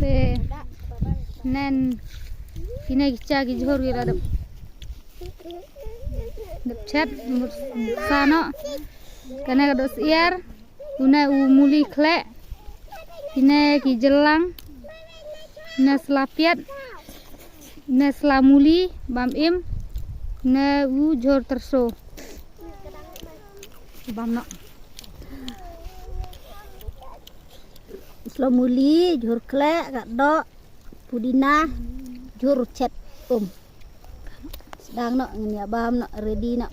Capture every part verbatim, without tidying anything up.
Te nen kine ki cha ki jhur ki la dep, dep chet mut sa noh. Kane ka dohsyiar, une u muli khleh, kine ki jylliew, une sla piat, une sla muli bam im, une u jhur tyrso. Bam noh. Sla muli, jhur khleh, ka doh, pudina, jhur chet um. Sdang noh, ngin ïa bam noh, ready noh.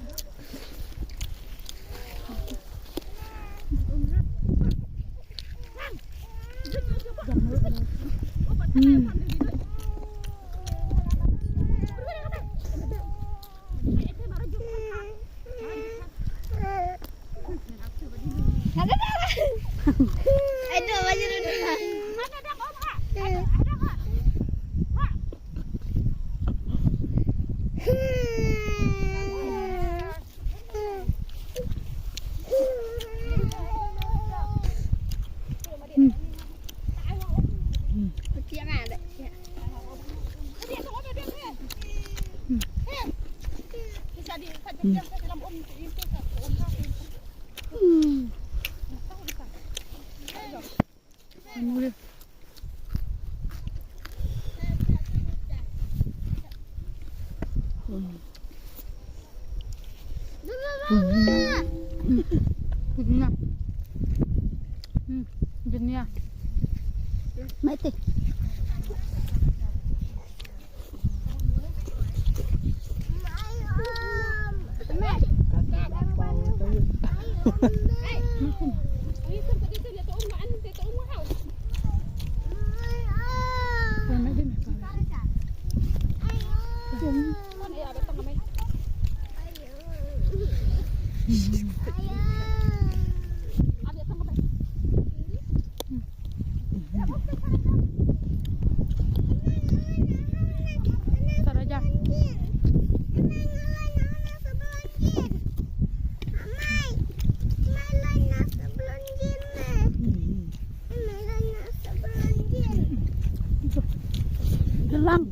Hmm. Pudina. Hmm, pudina. Mai te. Gelang.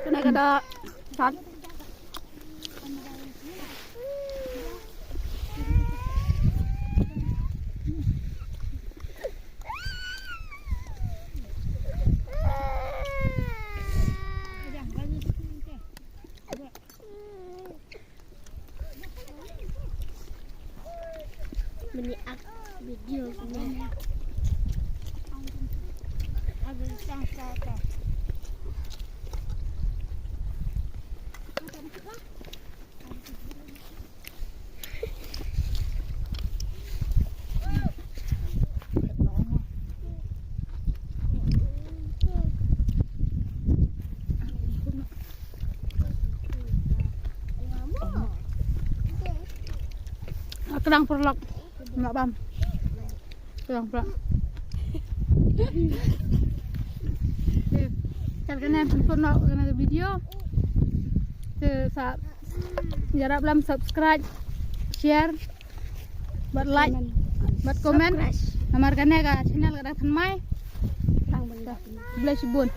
Kane ka da sat. Mini ak video ni. Kdang paralok. Nga bam. Kdang paralok. Te, kane pynpynlong kane ka video. Te sa ïarap lem subscribe, share, bad like, bad comment. Namar kane ka channel ka dang thymmai. Khublei shibun.